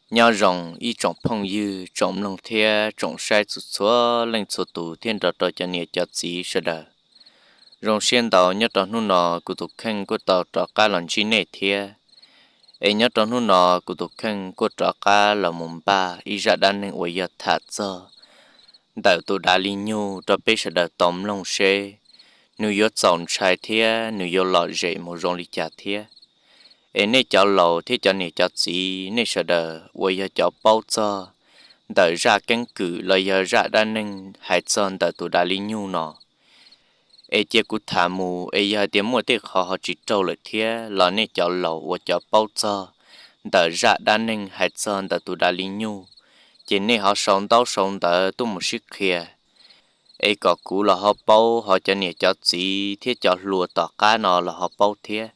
Nyob zoo ib tsoom phooj ywg, tsoom mloog thiab tsoom saib txhua txhua leej txhua tus thiab nrog rau cov niam cov txiv sawv daws. Zoo siab ntau nyob rau hnub no kuv tus kheej kuj tau rov qab los ntsib nej thiab. Es nyob rau hnub no kuv tus kheej kuj rov qab los mus npaj ib zaj dab neeg uas yog tham txog ntawm tus dav li nyug rau peb sawv daws tau mloog seb nws yuav txaus ntshai thiab nws yuav lom zem mus zoo li cas thiab. Es nej cov laus thiab cov niam cov txiv nej sawv daws uas yog cov paub txog ntawm zaj keeb kwm los yog zaj dab neeg hais txog ntawm tus dav li nyug no, es cia kuv tham mus, es yog hais tias muaj tej qhov ho tsis raug lawm thiab los nej cov laus uas cov paub txog ntawm zaj dab neeg hais txog ntawm tus dav li nyug, ces nej ho sau ntaub sau ntawv tuaj mus sib qhia, es kom kuv los ho paub, ho cov niam cov txiv thiab cov hluas tom qab no los ho paub thiab.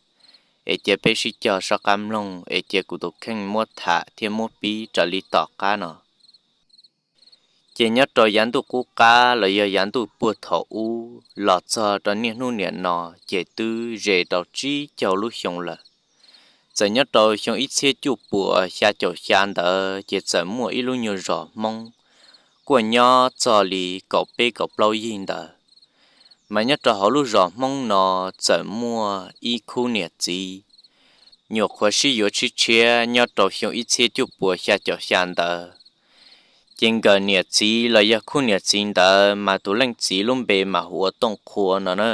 Es cia peb sib cog soj qab mloog, es cia kuv tus kheej muab tham thiab muab pib raws li tom qab no. Ces nyob rau yav ntuj qub qab los yog yav ntuj puag thaum ub los txog rau niaj hnub niam no, ces twb ze rau tsib caug lub xyoo lawm. Txawm nyob rau xyoo ib txhiab cuaj puas xya caum xya ntawd ces txawm muaj ib lub nyuag zos Hmoob kuj nyob txog li kaum peb kaum plaub yig ntawd. Mas nyob rau hauv lub zos Hmoob no txawm muaj ib khub niam txiv nyuam qhuav sib yuav tshiab tshiab nyob rau xyoo ib txhiab cuaj puas xya caum xya ntawd. Ces nkawd niam txiv los yog khub niam txiv ntawd mas tus leej txiv lub npe mas hu ua Tooj Qhua no na.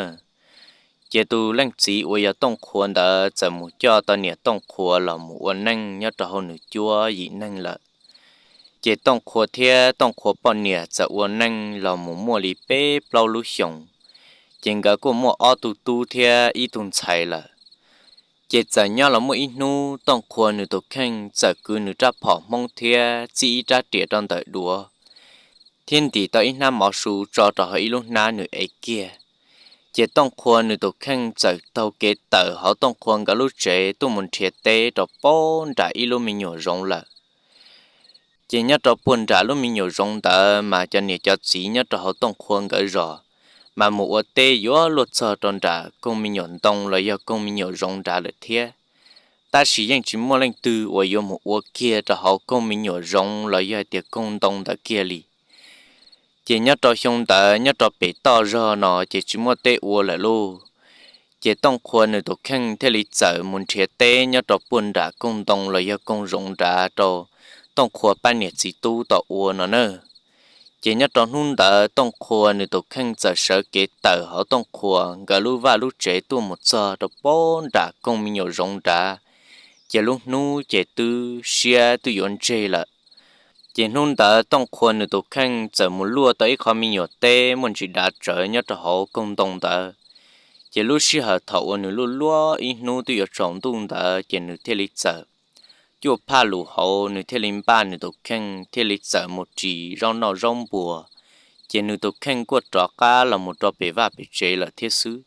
Ces tus leej txiv uas yog Tooj Qhua ntawd txawm mus coj tau niam Tooj Qhua los mus ua neej nyob rau hauv nws cuab yim neeg lawm. Ces Tooj Qhua thiab Tooj Qhua poj niam txawm ua neej los mus muaj li peb plaub lub xyoos, ces nkawd kuj muaj ob tug tub thiab ib tug ntxhais lawm. Ces txawm nyob los muaj ib hnub Tooj Qhua nws tus kheej txawm kwv nws rab phom Hmoob thiab txij ib rab riam rau ntawm duav, thiab ntim tau ib hnab mov su tso rau hauv ib lub hnab nws ev kiag. Ces Tooj Qhua nws tus kheej txawm taug kev tawm hauv Tooj Qhua nkawd lub tsev tuaj mus nrhiav teb rau puag nram ib lub me nyuam zoov lawm. Ces nyob rau puag nram lub me nyuam zoov ntawd mas cov niam cov txiv nyob rau hauv Tooj Qhua nkawd zos mas mus ua teb yuav luag txog rau nram koog me nyuam ntoo los yog koog me nyuam zoov nrad lawm thiab. Tab sis yeej tsis muaj leej twg uas yuav mus ua kiag rau hauv koog me nyuam zoov los yog hais tias koog ntoo ntawd kiag li. Ces nyob rau xyoo ntawd nyob rau pem toj zog no ces tsis muaj teb ua lawm lauj. Ces Tooj Qhua nws tus kheej thiaj li txawm mus nrhiav teb nyob rau puag nram koog ntoo los yog koog zoov nrad rau Tooj Qhua pab niam txiv tub tau ua no na. Ces nyob rau hnub ntawd Tooj Qhua nws tus kheej txawm sawv kev tawm hauv Tooj Qhua nkawd lub vaj lub tsev tuaj mus txog rau puag nram koog me nyuam zoov nrad. Ces lub hnub ces twb siab twb yuav ntseg lawm. Ces hnub ntawd Tooj Qhua nws tus kheej txawm mus luaj tau ib qho me nyuam teb muaj ntsis dav tsawv nyob rau hauv koog ntoo ntawd. Ces lub sij hawm thaum uas nws luaj luaj ib hnub twb yuav tsaus ntuj ntawd ces nws thiaj li txawm cuaj phaj lus hauv, nws thiaj li npaj nws tus kheej thiaj li txawm mus ris zaub noj zaub npua. Ces nws tus kheej kuj rov qab los mus rau pem vaj pem tsev lawm thiab xwb.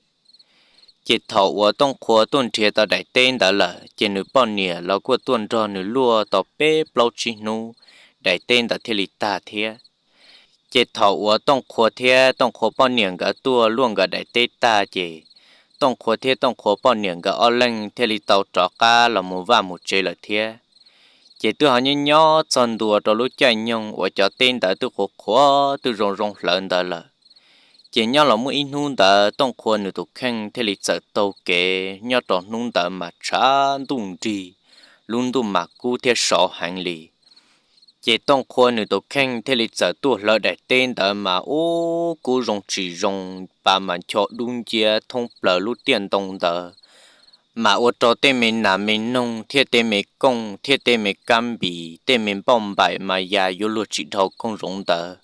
Ces thaum uas Tooj Qhua tuaj nrhiav tau daim teb ntawd lawm ces nws poj niam los kuj tuaj nrog nws luaj tau peb plaub tsib hnub, daim teb ntawd thiaj li tag thiab. Ces thaum uas Tooj Qhua thiab Tooj Qhua poj niam nkawd tuaj luaj nkawd daim teb tag ces Tooj Qhua thiab Tooj Qhua poj niam nkawd ob leeg thiaj li tau rov qab los mus vaj mus tsev lawm thiab. Ces twb ho nyob nyob txog ntua rau lub caij nyoog uas cov teb ntawd twb qhuav qhuav twb zoo zoo hlawv ntawd lawm. Ces nyob los muaj ib hnub ntawd Tooj Qhua nws tus kheej thiaj li txawm taug kev nyob rau hnub ntawd mas tshav ntuj nrig, lub ntuj mas kub thiab saud heev li. Ces Tooj Qhua nws tus kheej thiaj li txawm tuaj hlawv daim teb ntawd mas ub kub zoo tsis zoo, pas mas ncho dub nciab thoob plaws lub tiaj ntoo ntawd, mas ua rau tej me nas me noog thiab tej me kooj thiab tej me kab npis tej me npauj npaim mas ya yuav luag tsis dhau koog zoov ntawd.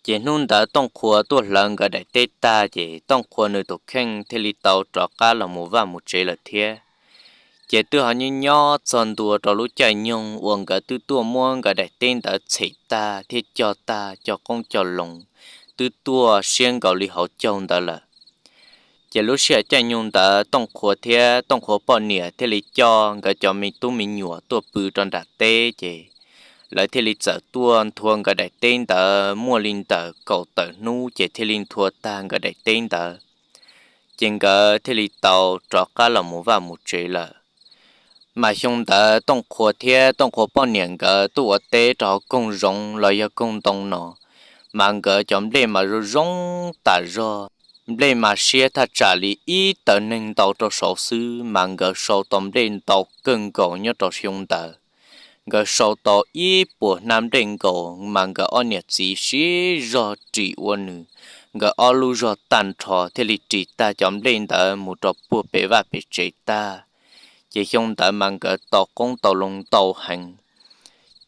Ces hnub ntawd Tooj Qhua tuaj hlawv nkawd daim teb tag ces Tooj Qhua nws tus kheej thiaj li tau rov qab los mus vaj mus tsev lawm thiab. Ces twb ho nyob nyob txog ntua rau lub caij nyoog uas nkawd twb tuaj muab nkawd daim teb ntawd txhem tag thiab cog tag cog qoob cog loo, twb tuaj siab nkaus li hauv caug ntawd lawm. Ces lub sij hawm caij nyoog ntawd Tooj Qhua thiab Tooj Qhua poj niam thiaj li coj nkawd cov me tub me nyuam tuaj pw rau nram teb ces lawv thiaj li txawm tuaj nthua nkawd daim teb ntawd muaj li ntawm kaum tawm hnub ces thiaj li nthua tag nkawd daim teb ntawd. Ces nkawd thiaj li tau rov qab los mus vaj mus tsev lawm. Mas xyoo ntawd Tooj Qhua thiab Tooj Qhua poj niam nkawd tuaj ua teb rau hauv koog zoov los yog koog ntoo no, mas nkawd cov nplej mas zoo zoo tas zog. Nplej mas siab thaj tsam li ib tawm neeg ntau rau saud xwb, mas nkawd sau tau nplej ntau kawg nkaus nyob rau xyoo ntawd. Nkawd sau tau ib puas hnab nplej nkaus, mas nkawd ob niam txiv siv zog ris ua nws, nkawd ob lub zog tag nrho thiaj li ris tag cov nplej ntawd mus rau puag pem vaj pem tsev tag. Ces xyoo ntawd mas nkawd tau qoob tau loo ntau heev.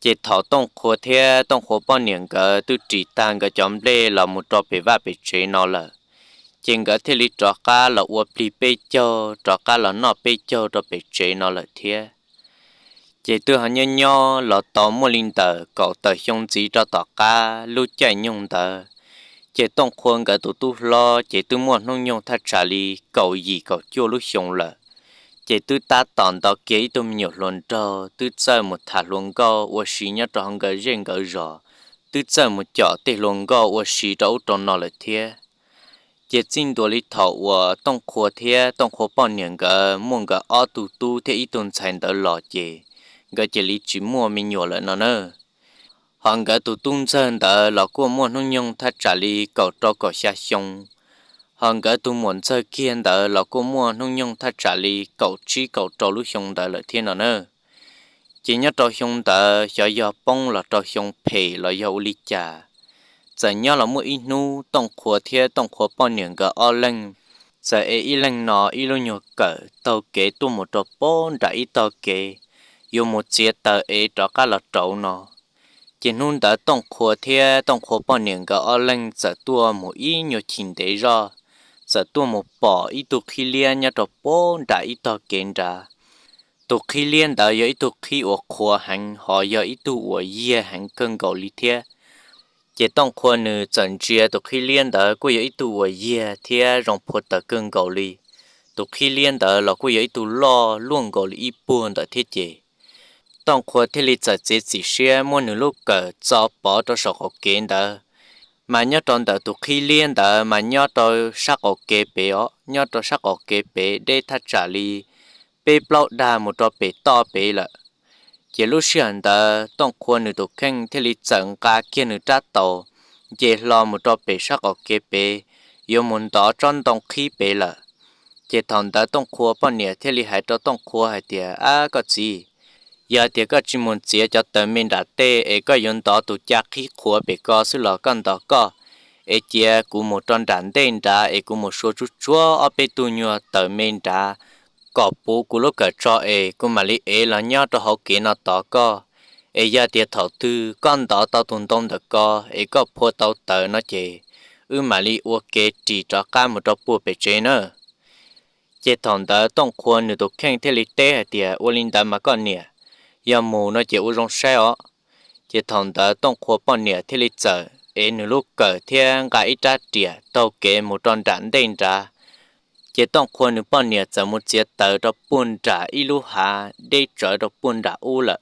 Ces thaum Tooj Qhua thiab Tooj Qhua poj niam nkawd twb ris tag nkawd cov nplej los mus rau pem vaj pem tsev no lawm, ces nkawd thiaj li rov qab los ua plig peb caug, rov qab los noj peb caug rau pem tsev no lawm thiab. Ces twb ho nyob nyob los tau muaj li ntawm kaum tawm xyoo ntxiv rau tom qab lub caij nyoog ntawd, ces Tooj Qhua nkawd tus tub hlob ces twb muaj hnub nyoog thaj tsam li kaum yim kaum cuaj lub xyoo lawm. Ces twb tab tom nto kiag ib tug me nyuam hluas nraug, twb txawj mus tham hluas nkauj ua si nyob rau hauv nkawd zej nkawd zos, twb txawj mus com tej hluas nkauj ua si rau ub rau no lawm thiab. Ces txij ntua li thaum uas Tooj Qhua thiab Tooj Qhua poj niam nkawd muaj nkawd ob tug tub thiab ib tug ntxhais ntawd los ces nkawd cia li tsis muaj me nyuam lawm no na. Ho nkawd tus tub ntxawg ntawd los kuj muaj hnub nyoog thaj tsam li kaum rau kaum xya xyoo. Ho nkawd tus muam ntxawg kiag ntawd los kuj muaj hnub nyoog thaj tsam li kaum tsib kaum rau lub xyoo ntawd lawm thiab no na. Ces nyob rau xyoo ntawd xyov yog poob los rau xyoo phem los yog ua li cas, txawm nyob los muaj ib hnub Tooj Qhua thiab Tooj Qhua poj niam nkawd ob leeg txawm ev ib leeg no ib lub nyuag kawm taug kev tuaj mus rau puag nram ib tog kev, yuav mus txiav taws ev rov qab los rauv no. Ces hnub ntawd Tooj Qhua thiab Tooj Qhua poj niam nkawd ob leeg txawm tuaj mus ib nyuag chim ntev zoj, txawm tuaj mus pom ib tug qhib liab nyob rau puag nram ib tog kev nrad. Tus qhib liab ntawd yog ib tug qhib uas qhuav heev ho yog ib tug uas yiag heev kawg nkaus li thiab. Ces Tooj Qhua nws txawm ntsia tus qhib liab ntawd kuj yog ib tug uas yiag thiab zoo phua taws kawg nkaus li. Tus qhib liab ntawd los kuj yog ib tug loj luaj nkaus li ib puag ntawm thiab ces Tooj Qhua thiaj li txawm txiav txim siab muab nws lub kawm txo pov rau saum qaum kev ntawd. Mas nyob rau ntawm tus qhib liab ntawd mas nyob rau sab qaum kev pem os, nyob rau sab qaum kev pem deb thaj tsam li peb plaub dag mus rau pem toj pem lawm. Ces lub sij hawm ntawd Tooj Qhua nws tus kheej thiaj li txawm nqa kiag nws rab taus, nce hlo mus rau pem sab qaum kev pem, yuav mus ntov tsob ntoo qhib pem lawm. Ces thaum ntawd Tooj Qhua poj niam thiaj li hais rau Tooj Qhua hais tias, Ab koj txiv, yog tias koj tsis mus txiav cov taws me nram tej es koj yuav ntov tus ca qhib qhuav pem ko xwb los koj ntov koj, es cia kuv mus rau nram ntej nrad es kuv mus sua tsuag tsuag ob peb tug nyuag taws me nrad kom puv kuv lub kawm tso es kuv mam li ev los nyob rau hauv kev no tov koj. Es yog tias thaum twg koj ntov tau tus ntoo ntawm ko es koj phua tau taws no ces wb mam li ua kev ris rov qab mus rau puag pem tsev na. Ces thaum ntawd Tooj Qhua nws tus kheej thiaj li teb hais tias, Ua li ntawd mas koj niam, yog mus no ces ua zoo saib os. Ces thaum ntawd Tooj Qhua poj niam thiaj li txawm ev nws lub kawm thiab nqa ib rab riam taug kev mus rau nram ntej nrad. Ces Tooj Qhua nws poj niam txawm mus txiav taws rau puag nram ib lub hav deb tsawv rau puag nram ub lawm.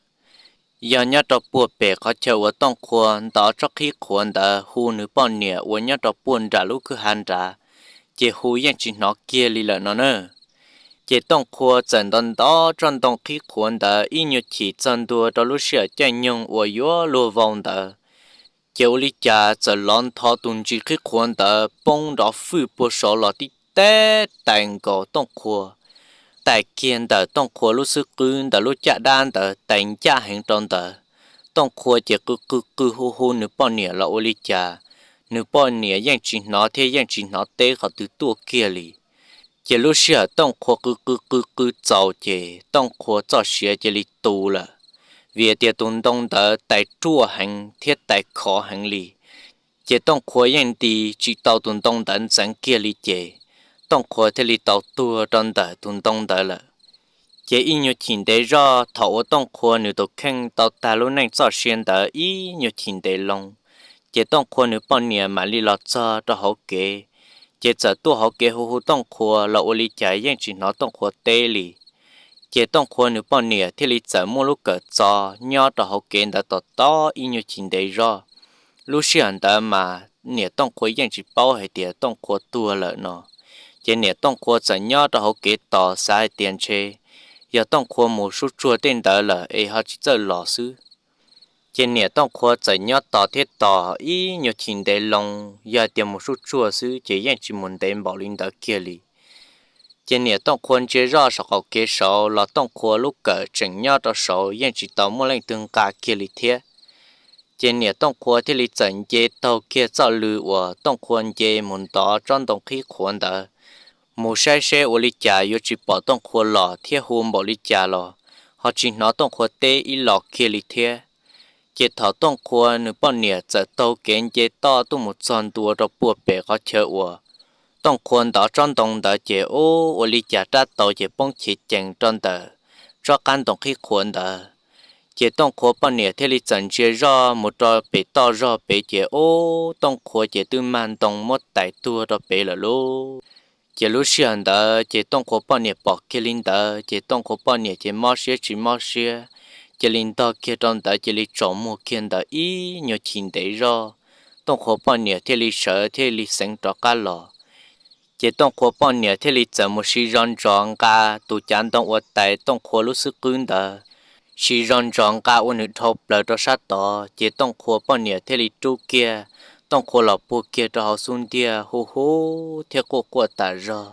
Yog nyob rau puag pem qhov chaw uas Tooj Qhua ntov tsob qhib qhuav ntawd hu nws poj niam uas nyob rau puag nram lub kwj ha nrad, ces hu yeej tsis hnov kiag li lawm no na. Ces Tooj Qhua txawm ntov ntov tsob ntoo qhib qhuav ntawd ib nyuag chim txog ntua rau lub sij hawm caij nyoog uas yuav luag vau ntawd, ces ua li cas txawm lov ntho tus ntsis qhib qhuav ntawd poob nrov fwj puag saud los tib teb tais nkaus Tooj Qhua, tais kiag ntawm Tooj Qhua lub xub qwb ntawm lub caj dab ntawd tais ncaj heev rau ntawd. Tooj Qhua ces qw qw qw hu hu nws poj niam los ua li cas, nws poj niam yeej tsis hnov thiab yeej tsis hnov teb qhov twg tuaj kiag li. Ces lub sij hawm Tooj Qhua qw qw qw qw txaus ces Tooj Qhua txoj sia cia li tu lawm, vim tias tus ntoo ntawd tais ruaj heev thiab tais khov heev li. Ces Tooj Qhua yeej nti tsis tau tus ntoo ntawd ntxeev kiag li ces Tooj Qhua thiaj li tau tuag rau ntawm tus ntoo ntawd lawm. Ces ib nyuag chim ntev zoj thaum uas Tooj Qhua nws tus kheej tau tag lub neej txoj sia ntawd ib nyuag chim ntev loo, ces Tooj Qhua nws poj niam mam li los txog rau hauv kev. Ces txawm tuaj hauv kev hu hu Tooj Qhua los ua li cas yeej tsis hnov Tooj Qhua teb li. Ces Tooj Qhua nws poj niam thiaj li txawm muab lub kawm txo nyob rau hauv kev ntawd tos tos ib nyuag chim ntev zoj. Lub sij hawm ntawd mas niam Tooj Qhua yeej tsis paub hais tias Tooj Qhua tuag lawm no. Ces niam Tooj Qhua txawm nyob rau hauv kev tos xav hais tias ntshe yog Tooj Qhua mus sub tsuag tej ntawd lawm es ho tsis txawj los xwb. Ces niam Tooj Qhua txawm nyob tos thiab tos ib nyuag chim ntev loo, yog tias mus sub tsuag xwb ces yeej tsis mus ntev npaum li ntawd kiag li. Ces niam Tooj Qhua ntsia zoj saum qaum kev saud los Tooj Qhua lub kawm tseem nyob rau saud yeej tsis tau muaj leej twg nqa kiag li thiab. Ces niam Tooj Qhua thiaj li txawm nce taug kiag txoj lw uas Tooj Qhua nce mus ntov tsob ntoo qhib qhuav ntawd, mus saib seb ua li cas yuav tsis pom Tooj Qhua los thiab hu npaum li cas los ho tsis hnov Tooj Qhua teb ib los kiag li thiab. Ces thaum Tooj Qhua nws poj niam txawm taug kev nce toj tuaj mus txog ntua rau puag pem qhov chaw uas Tooj Qhua ntov tsob ntoo ntawd ces ub, ua li cas rab taus ces poob chiv cees rau ntawm tsob qab ntoo qhib qhuav ntawd. Ces Tooj Qhua poj niam thiaj li txawm ntsia zoj mus rau pem toj zog pem ces ub, Tooj Qhua ces twb mag ntoo muab tais tuag rau pem lawm lauj. Ces lub sij hawm ntawd ces Tooj Qhua poj niam pom kiag li ntawd ces Tooj Qhua poj niam ces mob siab tsis mob siab, cia li ntog kiag rau ntawd cia li tsaus muag kiag ntawd ib nyuag chim ntev zoj, Tooj Qhua poj niam thiaj li sawv thiaj li xeev rov qab los. Ces Tooj Qhua poj niam thiaj li txawm mus siv zog ntsos nqa tus cav ntoo uas tais Tooj Qhua lub xub qwb ntawd, siv zog ntsos nqa ua nws dhau plaws rau sab tod. Ces Tooj Qhua poj niam thiaj li rub kiag Tooj Qhua los puag kiag rau hauv xub ntiag hu hu thiab quaj quaj tas zog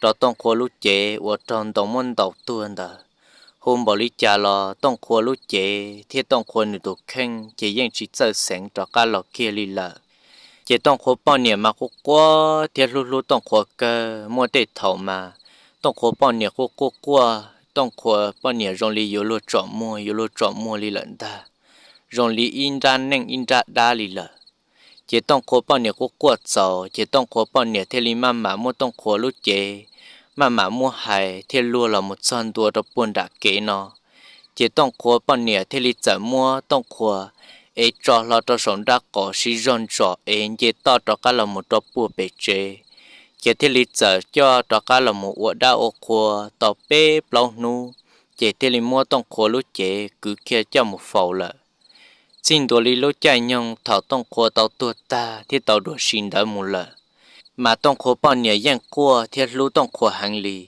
rau Tooj Qhua lub cev uas raug ntoo muab ntaus tuag ntawd. Hu npaum li cas los Tooj Qhua lub cev thiab Tooj Qhua nws tus kheej ces yeej tsis txawj xeev rov qab los kiag li lawm. Ces Tooj Qhua poj niam mas quaj quaj thiab hlub hlub Tooj Qhua kawg. Muaj tej thaum mas Tooj Qhua poj niam quaj quaj quaj, Tooj Qhua poj niam zoo li yuav luag tsom muag yuav luag tsom muag li lawm ntag, zoo li ib nrab neej ib nrab dab li lawm. Ces Tooj Qhua poj niam quaj quaj txaus ces Tooj Qhua poj niam thiaj li maj mam muab Tooj Qhua lub cev, maj mam muab hais thiaj luag los mus txog ntua rau puag nram kev no. Ces Tooj Qhua poj niam thiaj li txawm muab Tooj Qhua es tso hlo rau saum nraub qaum siv zog ntsos es nce toj rov qab los mus rau puag pem tsev. Ces thiaj li txawm coj rov qab los mus ua dab ua qhua tau peb plaub hnub, ces thiaj li muab Tooj Qhua lub cev kwv kiag coj mus faus lawm. Txij ntua li lub caij nyoog thaum Tooj Qhua tau tuag tag thiab tau dua si ntawd mus lawm, mas Tooj Qhua poj niam yeej quaj thiab hlub Tooj Qhua heev li.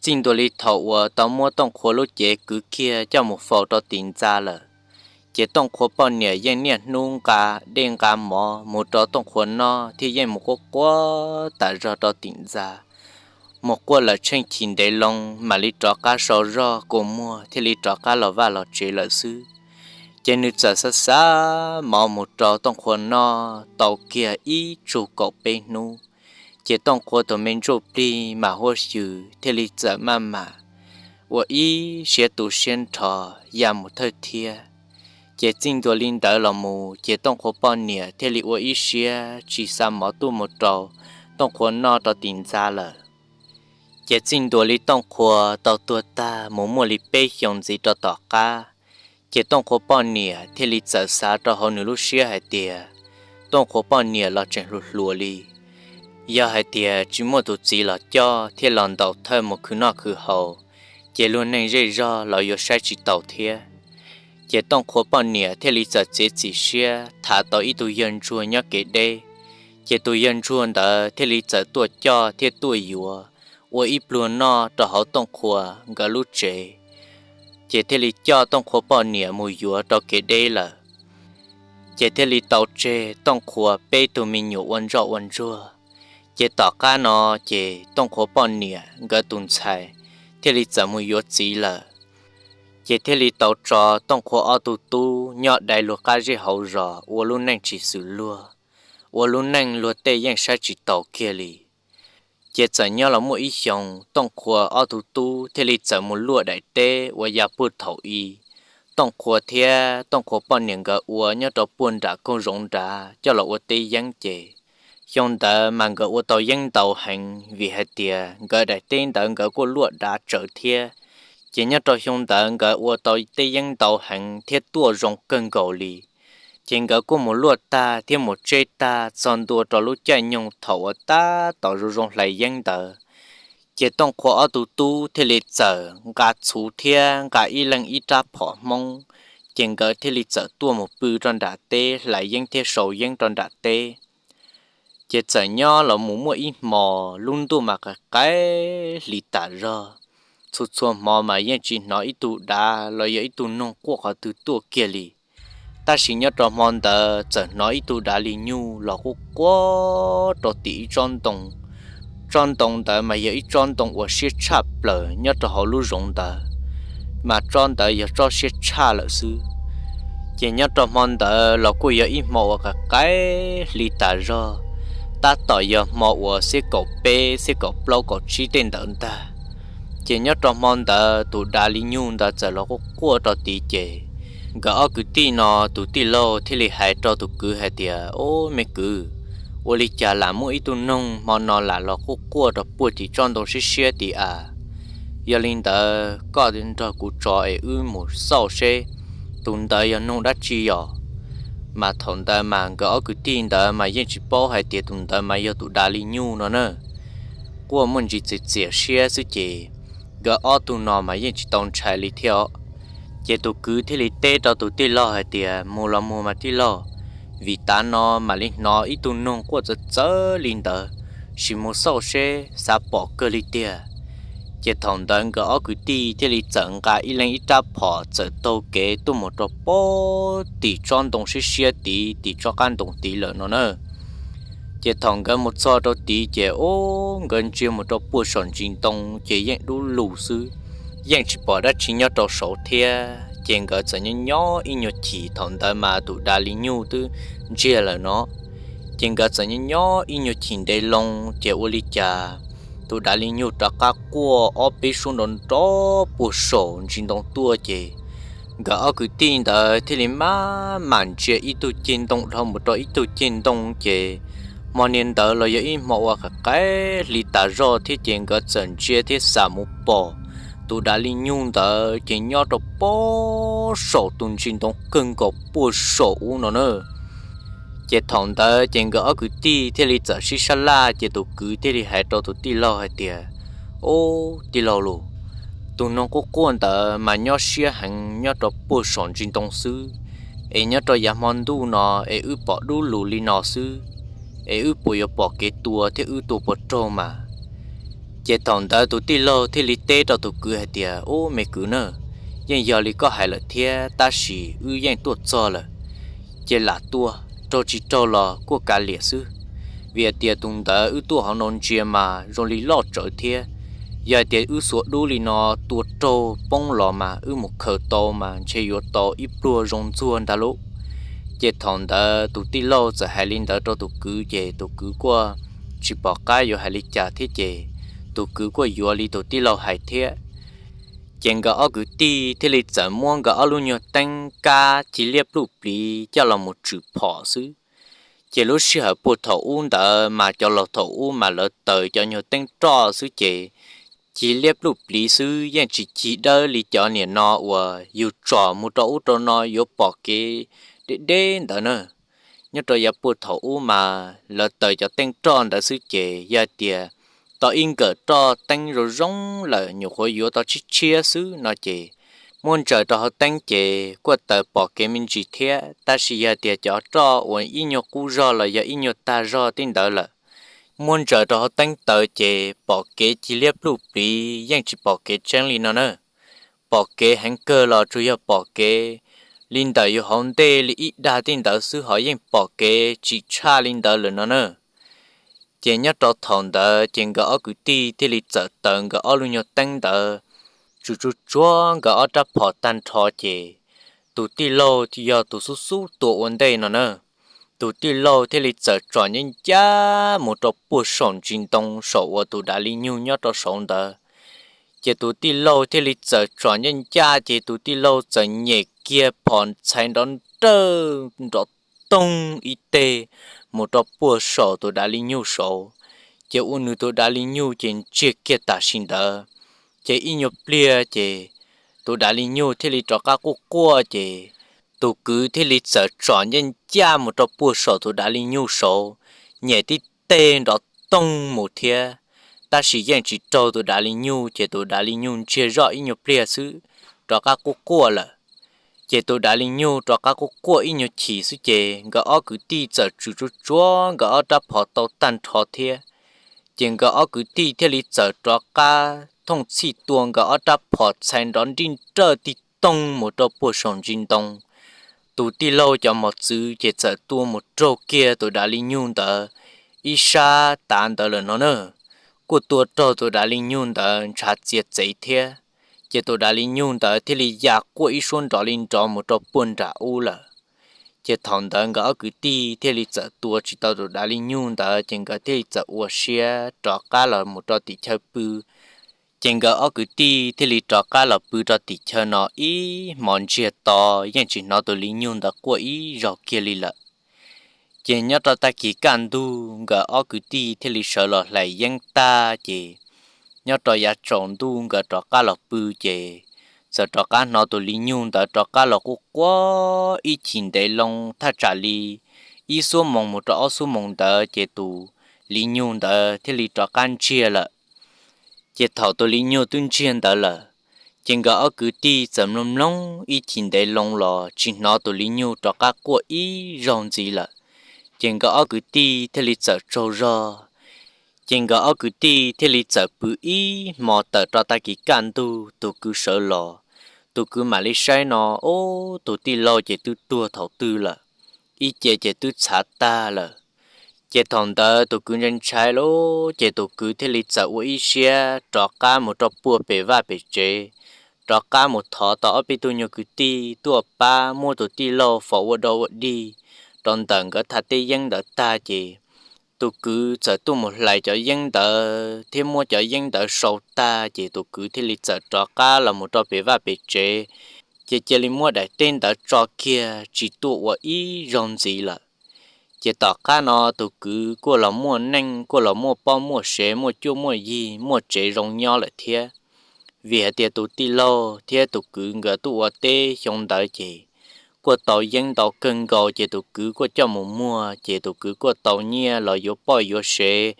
Txij ntua li thaum uas tau muab Tooj Qhua lub cev kwv kiag coj mus faus rau tim ntxa lawm, ces Tooj Qhua poj niam yeej niaj hnub nqa dej nqa mov mus rau Tooj Qhua noj thiab yeej mus quaj quaj tas zog rau tim ntxa. Mus quaj lawm tsheej chim ntev loo mam li rov qab sau zog kua muag thiaj li rov qab los vaj los tsev lawm xwb. Ces nws txawm xav xav mov mus rau Tooj Qhua noj tau kiag ib tsug kaum peb hnub, ces Tooj Qhua tus me ntsuj plig mas huab xyw thiaj li txawm maj mam ua ib siab tu siab nrho ya mus thawj thiab. Ces txij ntua li ntawd los mus ces Tooj Qhua poj niam thiaj li ua ib siab tsis xa mov tuaj mus rau Tooj Qhua noj rau tim ntxa lawm. Ces txij ntua li Tooj Qhua tau tuag tag mus muaj li peb xyoo ntxiv rau tom qab, ces Tooj Qhua poj niam thiaj li txawm xav rau hauv nws lub siab hais tias Tooj Qhua poj niam los tseem hluas hluas li. Yog hais tias tsis muaj tus txiv los coj thiab los ntaus thawj mus khwv noj khwv haus, ces luag neeg zej zog los yuav saib tsis taus thiab. Ces Tooj Qhua poj niam thiaj li txawm txiav txim siab tham tau ib tug yawg ntsuag nyob kev deb. Ces tus yawg ntsuag ntawd thiaj li txawm tuaj coj thiab tuaj yuav ua ib pluag noj rau hauv Tooj Qhua nkawd lub tsev. Ces thiaj li coj Tooj Qhua poj niam mus yuav rau kev deb lawm. Ces thiaj li tau tseg Tooj Qhua peb tug me nyuam ua ntsoj ua ntsuag. Ces tom qab no ces Tooj Qhua poj niam nkawd tus ntxhais thiaj li txawm mus yuav txiv lawm. Ces thiaj li tau tso Tooj Qhua ob tug tub nyob dai luag qab zej hauv zos ua lub neej tsis xws luag, ua lub neej luag tej yeej saib tsis taus kiag li. Ces txawm nyob los muaj ib xyoos Tooj Qhua ob tug tub thiaj li txawm mus luaj daim teb uas ya puag thaum i Tooj Qhua thiab Tooj Qhua poj niam nkawd ua nyob rau puag nram koog zoov nrad coj los ua teb yeeb ces xyoo ntawd mas nkawd ua tau yeeb ntau heev vim hais tias nkawd daim teb ntawd nkawd kuj luaj dav tsawv thiab. Ces nyob rau xyoo ntawd nkawd ua tau teb yeeb ntau heev thiab tuaj zoo kawg nkaus li. Ces nkawd kuj mus luaj tag thiab mus tseb tag txog ntua rau lub caij nyoog thaum uas tab tom zoo zoo hlais yeeb ntawd, ces Tooj Qhua ob tug tub thiaj li txawm nqa txhuv thiab nqa ib leeg ib rab phom Hmoob, ces nkawd thiaj li txawm tuaj mus pw rau nram teb hlais yeeb thiab sau yeeb rau nram teb. Ces txawm nyob los mus muaj ib hmos lub ntuj mas qaim qaim hli tas zog, txhua txhua hmo mas yeej tsis hnov ib tug dav los yog ib tug noog quaj qhov twg tuaj kiag li. Tab sis nyob rau hmo ntawd txawm hnov ib tug dav li nyuj los quaj quaj rau tim ib tsob ntoo. Tsob ntoo ntawd mas yog ib tsob ntoo uas siab tshaj plaws nyob rau hauv lub zoov ntawd, mas tsob ntawd yog tsob siab tshaj lawm xwb. Ces nyob rau hmo ntawd los kuj yog ib hmo uas qaim qaim hli tas zog, tab tom yog hmo uas xiab kaum peb xiab kaum plaub kaum tsib tej ntawd ntag. Ces nyob rau hmo ntawd tus dav li nyuj ntawd txawm los quaj quaj rau tid ces nkawd ob kwv tij no tus tij laug thiaj li hais rau tus kwv hais tias, Ub, me kwv, ua li cas lam muaj ib tug noog hmo no lam los quaj quaj rau puag tim tsob ntoo siab siab tid a? Yog li ntawd koj nrog kuv tso es wb mus xauj seb tus ntawd yog noog dab tsi os. Mas thaum ntawd mas nkawd ob kwv tij ntawd mas yeej tsis paub hais tias tus ntawd mas yog tus dav li nyuj no na. Quaj muaj ntsis txias txias siab xwb ces nkawd ob tug no mas yeej tsis tau ntshai li thiab os. Ces tus kwv thiaj li teb rau tus tij laug hais tias, Mus los mus mas tij laug, vim tav no mam li hnov ib tug noog quaj txawv txawv li ntawd, sim mus xauj seb xav pom kawg li tiag. Ces thaum ntawd nkawd ob kwv tij thiaj li txawm nqa ib leeg ib rab phom txawm taug kev tuaj mus rau puag tim tsob ntoo siab siab tid, tim tsob qab ntoo tid lawm no na. Ces thaum nkawd mus txog rau tid ces ub, nkawd ntsia mus rau puag saum ntsis ntoo ces yeej dub lug xwb, yeej tsis pom dab tsi nyob rau saud thiab. Ces nkawd txawm nyob nyob ib nyuag chim, thaum ntawd mas tus dav li nyuj twb ntsiag lawm no. Ces nkawd txawm nyob nyob ib nyuag chim ntev loo ces ua li cas tus dav li nyuj rov qab quaj ob peb suab nrov nrov puag saum ntsis ntoo tuaj ces nkawd ob kwv tij ntawd thiaj li maj mam ntsia ib tug ceg ntoo dhau mus rau ib tug ceg ntoo ces hmo niag ntawd los yog ib hmo uas qaim qaim hli tas zog thiab ces nkawd txawm ntsia thiab xam mus pom tus dav li nyuj ntawd ces nyob rau puag saum tus ntsis ntoo kawg nkaus puag saum ub no na. Ces thaum ntawd ces nkawd ob kwv tij thiaj li txawm sib sab laj ces tus kwv thiaj li hais rau tus tij laug hais tias, Ub, tij laug lauj, tus noog quaj quaj ntawd mas nyob siab heev nyob rau puag saum ntsis ntoo xwb, es nyob rau yav hmo ntuj no es wb pom dub lug li no xwb, es wb puas yuav pom kev tua thiab wb tua puas raug mas? Ces thaum ntawd tus tij laug thiaj li teb rau tus kwv hais tias, Ub, me kwv na, yeej yog li koj hais lawm thiab, tab sis wb yeej tuaj txog lawm, ces lam tua, raug tsis raug los kuj kav liam xwb. Vim hais tias tus ntawd wb tuaj hauv no ntsia mas zoo li loj tsawv thiab, yog hais tias wb xuas dub li no tua raug poob los mas wb mus khaws tau mas ntshe yuav tau ib pluag zoo ntxuag ntag lauj. Ces thaum ntawd tus tij laug txawm hais li ntawd rau tus kwv ces tus kwv kuj tsis pom qab yuav hais li cas thiab ces tus kwv kuj yuav li tus tij laug hais thiab. Ces nkawd ob kwv tij thiaj li txawm muab nkawd ob lub nyuag teeb kab ci liab pluj pliv coj los mus tswm phom xwb. Ces lub sij hawm puag thaum ub ntawd mas cov laus thaum ub mas lawv taws cov nyuag teeb roj xwb ces ci liab pluj pliv xwb, yeej tsis cig dawb li cov niam no uas yus tsom mus rau ub rau no yuav pom kev deb deb ntawd na. Nyob rau yav puag thaum ub mas lawv taws cov teeb roj ntawd xwb ces yog hais tias tau ib nkawm roj teeb zoo zoo lawm nyuam qhuav yuav tau tshiab tshiab xwb no ces muab ntsaws rau hauv teeb ces kuj taws pom kev me ntsis thiab, tab sis yog hais tias cov roj uas ib nyuag qub zog los yog ib nyuag tag zog tej ntawd lawm, muab ntsaws rau hauv teeb taws ces pom kev ci liab pluj pliv, yeej tsis pom kev tseeb li no na. Pom kev heev kawg los tsuas yog pom kev li ntawm yus hauv ntej li ib dag tej ntawd xwb, ho yeej pom kev tsis tshaj li ntawd lawm no na. Ces nyob rau thaum ntawd ces nkawd ob kwv tij thiaj li txawm taws nkawd ob lub nyuag teeb ntawd, tsuas tsuag tsuag nkawd ob rab phom tag nrho ces tus tij laug yog tus xub xub tua ua ntej no na. Tus tij laug thiaj li txawm tsom ncaj ncaj mus rau puag saum ntsis ntoo saum uas tus dav li nyug nyob rau saud ntawd. Ces tus tij laug thiaj li txawm tsom ncaj ncaj ces tus tij laug txawm nyem kiag phom ntxhais nrov nrawj nrov toog ib teg mus rau puag saum tus dav li nyug saud. Ces ua nws tus dav li nyug ces ntsiag kiag tam sim ntawd. Ces ib nyuag pliag ces tus dav li nyug thiaj li rov qab quaj quaj ces tus kwv thiaj li txawm tsom ncaj ncaj mus rau puag saum tus dav li nyug saud, nyem tib teg nrov toog mus thiab, tab sis yeej tsis raug tus dav li nyug ces tus dav li nyug ntsiag zoj ib nyuag pliag xwb rov qab quaj quaj lawm. Ces tus dav li nyug rov qab quaj quaj ib nyuag chim xwb ces nkawd ob kwv tij txawm tsuas tsuag tsuag nkawd ob rab phom tau tag nrho thiab. Ces nkawd ob kwv tij thiaj li txawm rov qab thooj txhij tua nkawd ob rab phom txhais nrov nrij nrawj tig toog mus rau puag saum ntsis ntoo. Tus tij laug cov mos txwv ces txawm tua mus raug kiag tus dav li nyug ntawd ib sab tav ntawd lawm no na. Kuj tua raug tus dav li nyug ntawd ntshav txiav txev thiab, ces tus dav li nyug ntawd thiaj li ya quaj ib suab nrov li nrov mus rau puag nram ub lawm. Ces thaum ntawd nkawd ob kwv tij thiaj li txawm tua tsis tau tus dav li nyug ntawd, ces nkawd thiaj li txawm ua siab rov qab los mus rau tim chaw pw. Ces nkawd ob kwv tij thiaj li rov qab los pw rau tim chaw no ib hmos ntsiag to, yeej tsis hnov tus li nyug ntawd quaj ib zaug kiag li lawm. Ces nyob rau tag kis kaj ntug nkawd ob kwv tij thiaj li sawv los hlais yeeb tag, ces nyob rau yav tsaus ntuj nkawd rov qab los pw, ces txawm rov qab hnov tus li nyug ntawd rov qab los quaj quaj ib chim ntev loo thaj tsam li ib xuab moos mus rau ob xuab moos ntawd, ces tus li nyug ntawd thiaj li rov qab ntsiag lawm. Ces thaum tus li nyug twb ntsiag ntawd lawm, ces nkawd ob kwv tij txawm mloog mloog ib chim ntev loo los tsis hnov tus li nyug rov qab quaj ib zaug ntxiv lawm. Ces nkawd ob kwv tij thiaj li txawm tsaug zog. Ces nkawd ob kwv tij thiaj li txawm pw ib hmo tawm rau tag kis kaj ntug tus kwv sawv los. Tus kwv mam li saib no, ub, tus tij laug ces twb tuag thaum twg lawm, ib ce ces twb txhav tag lawm. Ces thaum ntawd tus kwv ntshai ntshai lawm, ces tus kwv thiaj li txawm ua ib siab rov qab mus rau puag pem vaj pem tsev, rov qab mus thov tau ob peb tug nyuag kwv tij tuaj pab muab tus tij laug faus ua dog ua dig rau ntawm nkawd thaj teb yeeb ntawd tag, ces tus kwv txawm tuaj mus hlais cov yeeb ntawd thiab muab cov yeeb ntawd sau tag, ces tus kwv thiaj li txawm rov qab los mus rau pem vaj pem tsev, ces cia li muab daim teb ntawd tso kiag tsis tuaj ua ib zaug ntxiv lawm. Ces tom qab no tus kwv kuj los muaj neej, kuj los muaj poj muaj sev, muaj cuab muaj yig, muaj tsev zoo nyob lawm thiab. Vim hais tias tus tij laug thiab tus kwv nkawd tuaj ua teb xyoo ntawd ces kuj tau yeeb ntau kawg nkaus, ces tus kwv kuj coj mus muag, ces tus kwv kuj tau nyiaj los yuav poj yuav sev,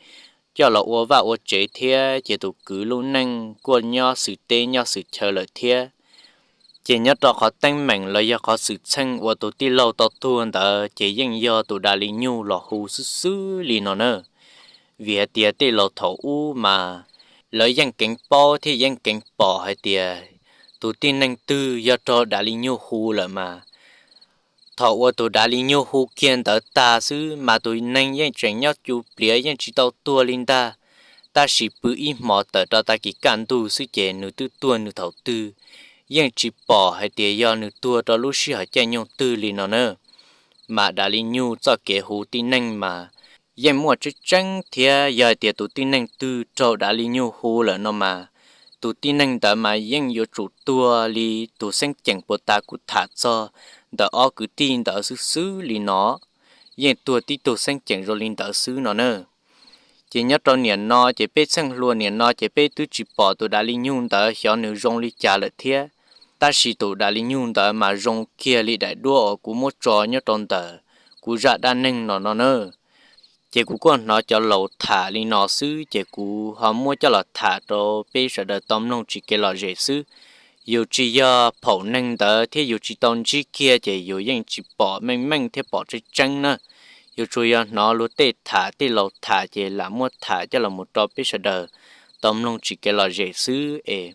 coj los ua vaj ua tsev thiab, ces tus kwv lub neej kuj nyob xwm teb nyob xwm chaw lawm thiab. Ces nyob rau qhov teeb meem los yog qhov xwm txheej uas tus tij laug tau tuag ntawd ces yeej yog tus dav li nyug los hu xwb xwb li no na. Vim hais tias tej laus thaum ub mas lawv yeej keev paub thiab yeej keev pom hais tias tus tib neeg twg yog raug dav li nyug hu lawm mas thaum uas tus dav li nyug hu kiag ntawd tag xwb mas tus neeg yeej tseem nyob cuv pliav yeej tsis tau tuag li ntag. Tab sis pw ib hmos tawm rau tag kis kaj ntug xwb ces nws twb tuag nws thaum twg, yeej tsis pom hais tias yog nws tuag rau lub sij hawm caij nyoog twg li no na. Mas dav li nyug txoj kev hu tib neeg mas yeej muaj tseeb tseeb thiab, yog hais tias tus tib neeg twg raug dav li nyug hu lawm no mas tus tib neeg ntawd mas yeej yuav tsum tuag li tus xeeb ceem puag ta kuv tham txog ntawm ob kwv tij ntawd xwb xwb li no. Yeej tuag tib tug xeeb ceem zoo li ntawd xwb no na. Ces nyob rau niam no ces peb txheej hluas niam no ces peb twb tsis pom tus dav li nyug ntawd xyov nws zoo li cas lawm thiab. Tab sis tus dav li nyug ntawd mas zoo kiag li daim duab uas kuv muab tso nyob rau ntawm kuv zaj dab neeg no no na. Ces kuv kuj hnov cov laus tham li no xwb ces kuv ho muab coj los tham rau peb sawv daws tau mloog tsis kev lom zem xwb. Yus tsis yog phaum neeg ntawd thiab yus tsis tau ntsib kiag ces yus yeej tsis pom meej meej thiab pom tseeb tseeb na. Yus tsuas yog hnov luag tej tham tej laus tham ces lam muab tham coj los mus rau peb sawv daws tau mloog tsis kev lom zem xwb es.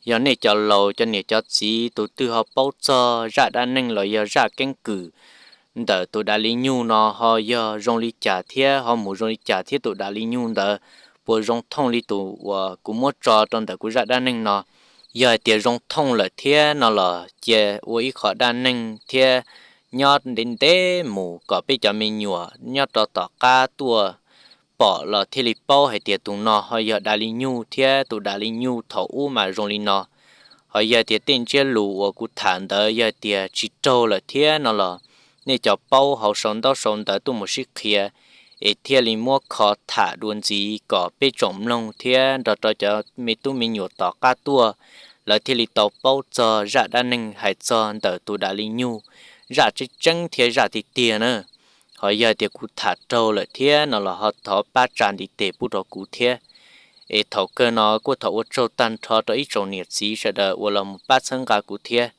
Yog nej cov laus cov niam cov txiv tus twg ho paub txog zaj dab neeg los yog zaj keeb kwm ntawm tus dav li nyug no ho yog zoo li cas thiab ho mus zoo li cas thiab tus dav li nyug ntawd puas zoo thooj li tus uas kuv muab tso rau ntawm kuv zaj dab neeg no. Yog hais tias zoo thooj lawm thiab no los cia ua ib qho dab neeg thiab nyob ntev ntev mus kom peb cov me nyuam nyob rau tom qab tuaj pom los thiaj li paub hais tias tus no ho yog dav li nyug thiab tus dav li nyug thaum ub mas zoo li no. Ho yog tias tej ntsiab lus uas kuv tham ntawd yog tias tsis raug lawm thiab no los nej cov paub hauv sau ntaub sau ntawv tuaj mus sib qhia es thiaj li muab kho tham dua ntxiv kom peb tsoom mloog thiab nrog rau cov me tub me nyuam tom qab tuaj lawv thiaj li tau paub txog zaj dab neeg hais txog ntawm tus dav li nyug, zaj tseeb tseeb thiab zaj tiag tiag na. Ho yog tias kuv tham raug lawm thiab no los ho thov pab tsa ntiv tes pub rau kuv thiab. Es thaum kawg no kuj thov ua tsaug tag nrho rau ib tsoom niam txiv sawv daws uas los mus pab txhawb nqa kuv thiab.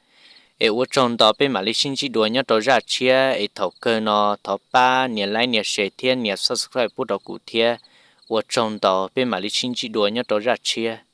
Es ua tsaug ntau, peb mam li sib ntsib dua nyob rau zaj tshiab. Es thaum kawg no thov pab nias like nias share thiab nias subscribe pub rau kuv thiab. Ua tsaug ntau, peb mam li sib ntsib dua nyob rau zaj tshiab.